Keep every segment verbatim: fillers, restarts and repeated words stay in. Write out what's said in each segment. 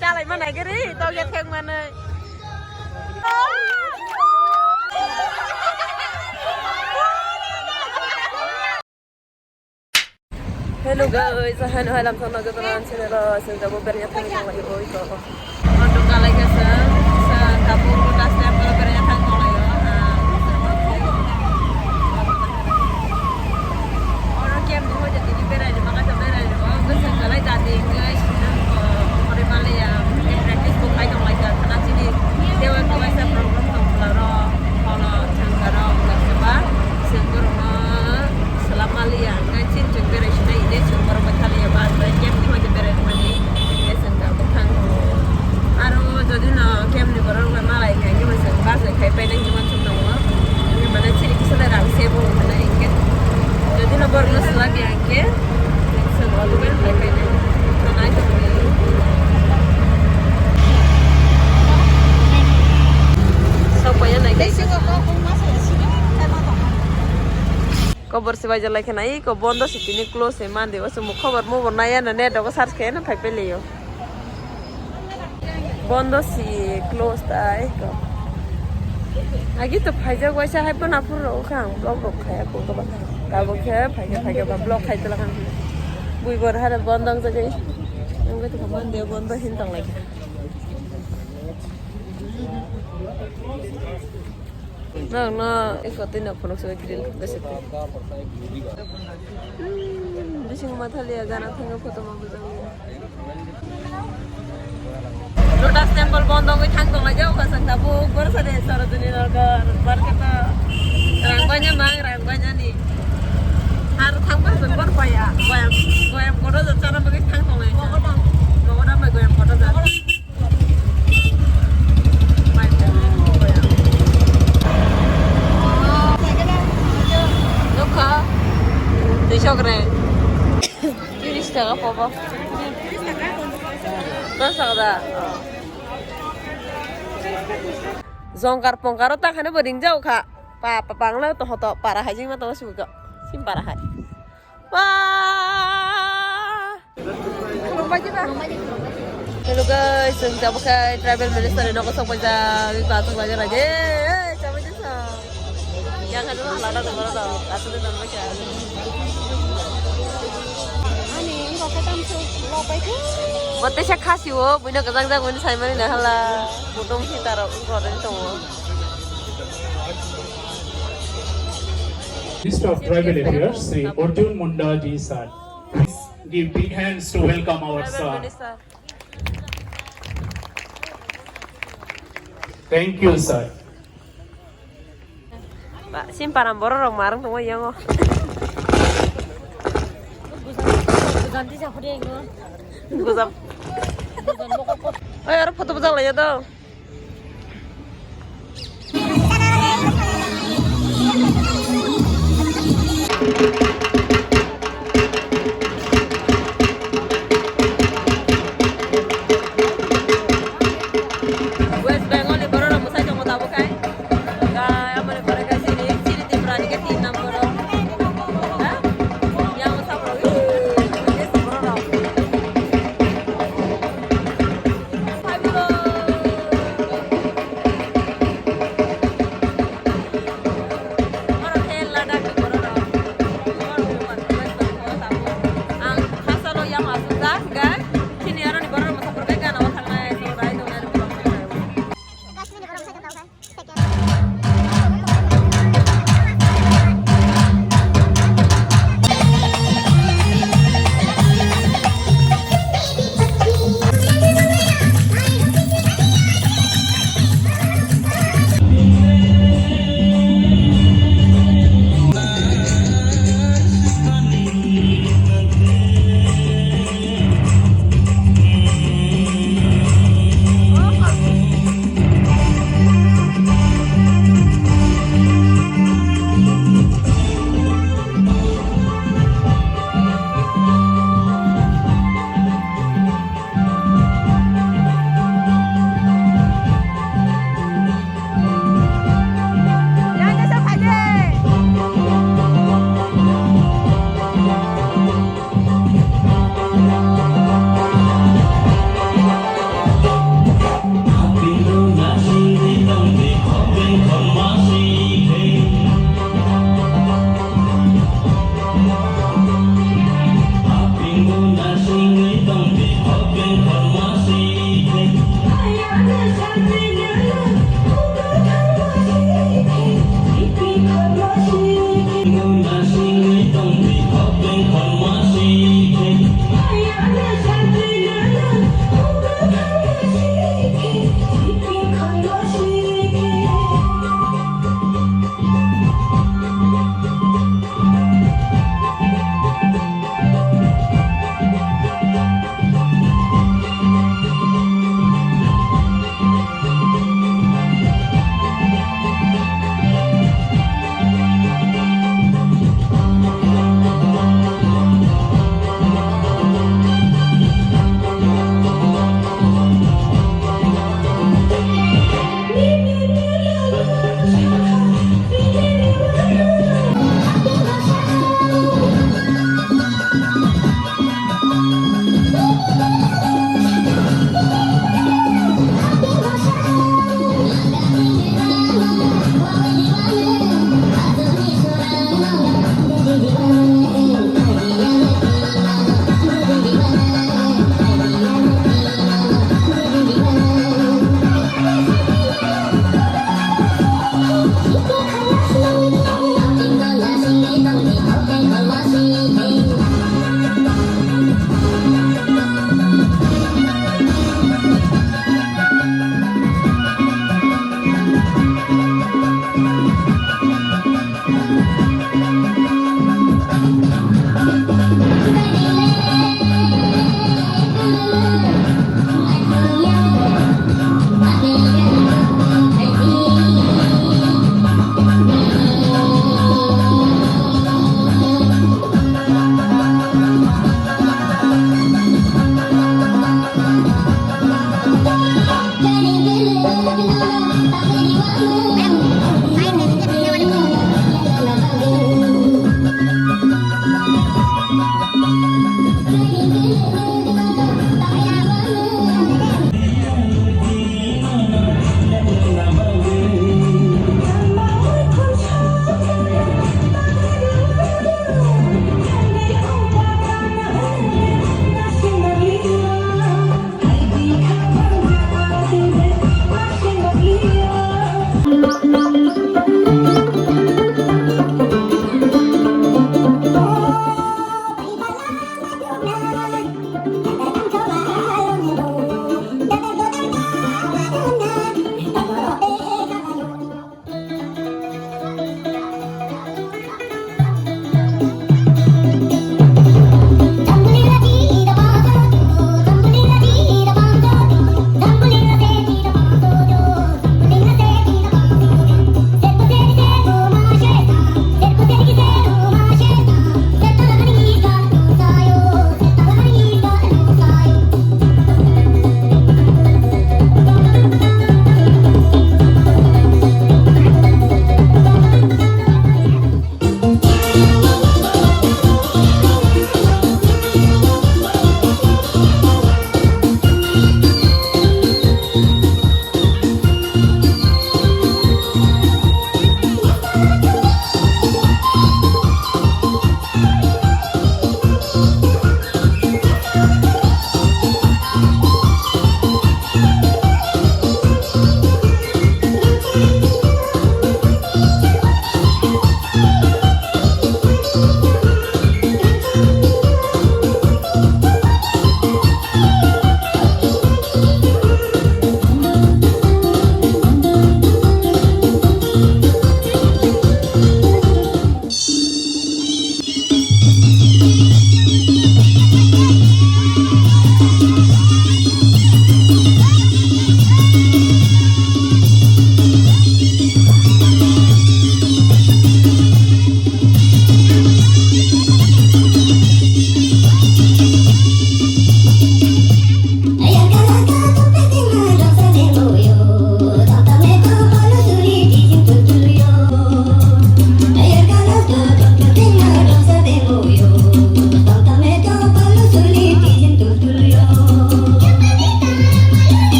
Chalai mana giri, tau ya thek mana. Hello guys, hano hai lam thangna joto nan channel o, sing jabo bernya thang thang lai oi ko. Ondo kalai ka sa, sa tabu ko das tem ko bernya thang thang lai o. Oro kem ni hoja tini berai ni maka sa berai ni o, ko sa kalai dati guys, ko kore mali ya, practice ko kai thang lai ka, thana chini, dewa ko kaisa program thang lai ro, hono thang ka ro, ko sa ba, sing ko ro ma. Salam maliya, kan chin chuk berai sinai ide chuk borok bai thaliya ba, bai kem ni hoide berai mani, ide sengka bwkhang. Aro jodi no kem ni borok bai malai khai ni bai seng bus bai khai pai nai ni wansuk tongo. Mane chini kisa le rang se bo mane inke. Jodi no borok no sula biya inke, seng auto bai khai pai nai. Nai to ni. Sok pai nai. Ko borsi bai jalai khna iko bondo si tini close se mande o se mo khobor mo bo naya na net rogo search khe na phai peleyo. Bondo si close ta iko. Agi to phaijak waisa hai pona phur ro khang blog rok khaya ko ko ba. Tabuk khe phai khe phai khe ba blog khai tla khang. Bui bor hare bondo ang jagai. Ang to mande bondo hin tong lai. No, no, eko twi no phunuk se grill khe se. Hmm, bising ma thaliya gana thangwi photo ma bujang. Lotus Temple bondo wngwi thang tong lai jao, khasang tabuk, bor sade Sarojini Nagar, market o. Rang banya mang, rang banya ni. Har thang ba se bor paya, goyam, goyam kotor jat chana bagwi thang tong lai. Mogodam bai goyam kotor jat. Nukha. Duisok re. Tiris taka pobo. Dos taka da. Jongkar pongkaro ta khane bo ringjao kha. Pa, pa, pangla to hoto para hai jingma to sibuk. Sim para hai. Wah! Hello guys, chwng tabuk khe tribal minister ni nogo sok paijak, wi pathak lai jana je, eh, chabai jesa. Yang hanu hala na tongma rok, aswk de tongma khe. Ani, wngkha khe tamsuk, lok pai khe. Bo teisa khasi o, buino kwchang jak, buino saimani na hala. Kutung sita rok wngkha rw tongo. Minister of Tribal Affairs, Shri Arjun Munda ji sir. Please give big hands to welcome our sir. Thank you, sir. Ba, sim param borok rok marang tongo yango. Bujam. Oi, aro photo bujak lai ya do. West Bengal ni borok rok mwsai tongo tabuk hai. Ga, aboni pore khe chini, chini Tripura ni khe tin number o. Ha? Yang bwsa borok, ih, borok rok.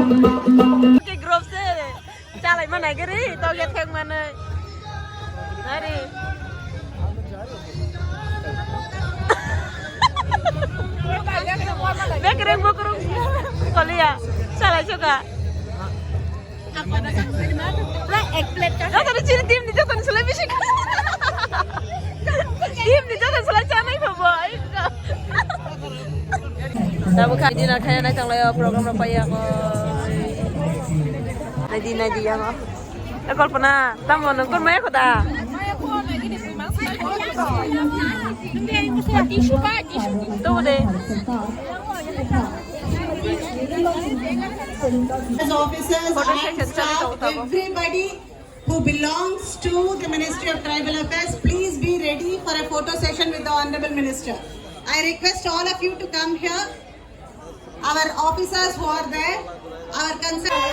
Ke group se chalai mana gari to ya thek mana. Ari. Bekreng bokrong kolia chalai choka. Joto ni chini team ni joto ni sulai bisi. Team ni joto sulai chanai pho bo. Tabuk kha dinner khaina nai tanglaio, program rok paiya ko. Nai di, nai di ya ko. Eh, Kalpana, tamo nang kon maya ko da? Tuh deh. As officers, photo session, staff, everybody who belongs to the Ministry of Tribal Affairs, please be ready for a photo session with the Honorable Minister. I request all of you to come here. Our officers who are there, our concern.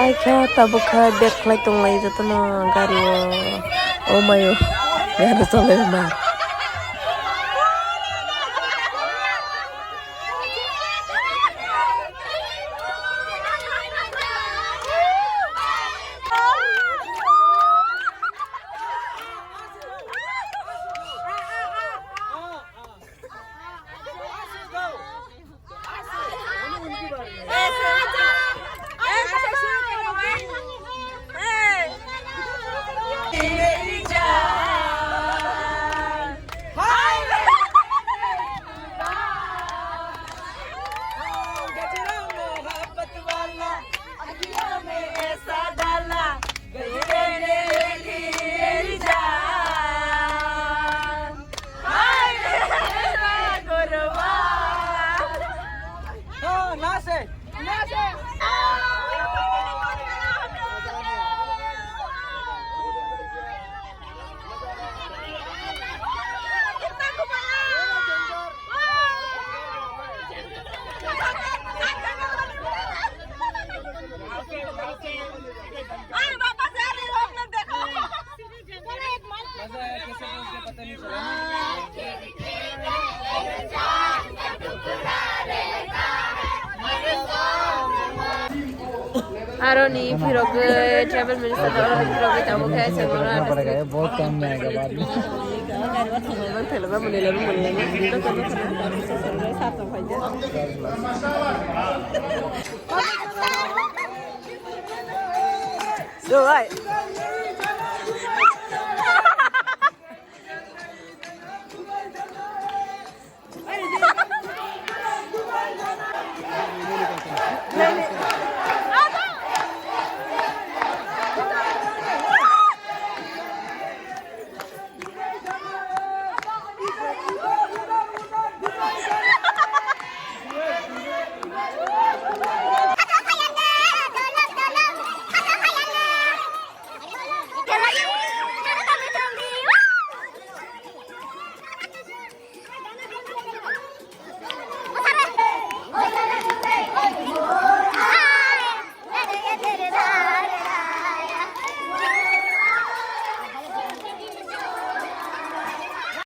Ai kha tabuk kha bag khlai tonglai jotono gari o. O mayo. Gari cholai ma. Aro ni phirogwi tribal minister aro ni phirogwi tabuk khe se moro. बहुत टाइम में आएगा बाद में। Dubai.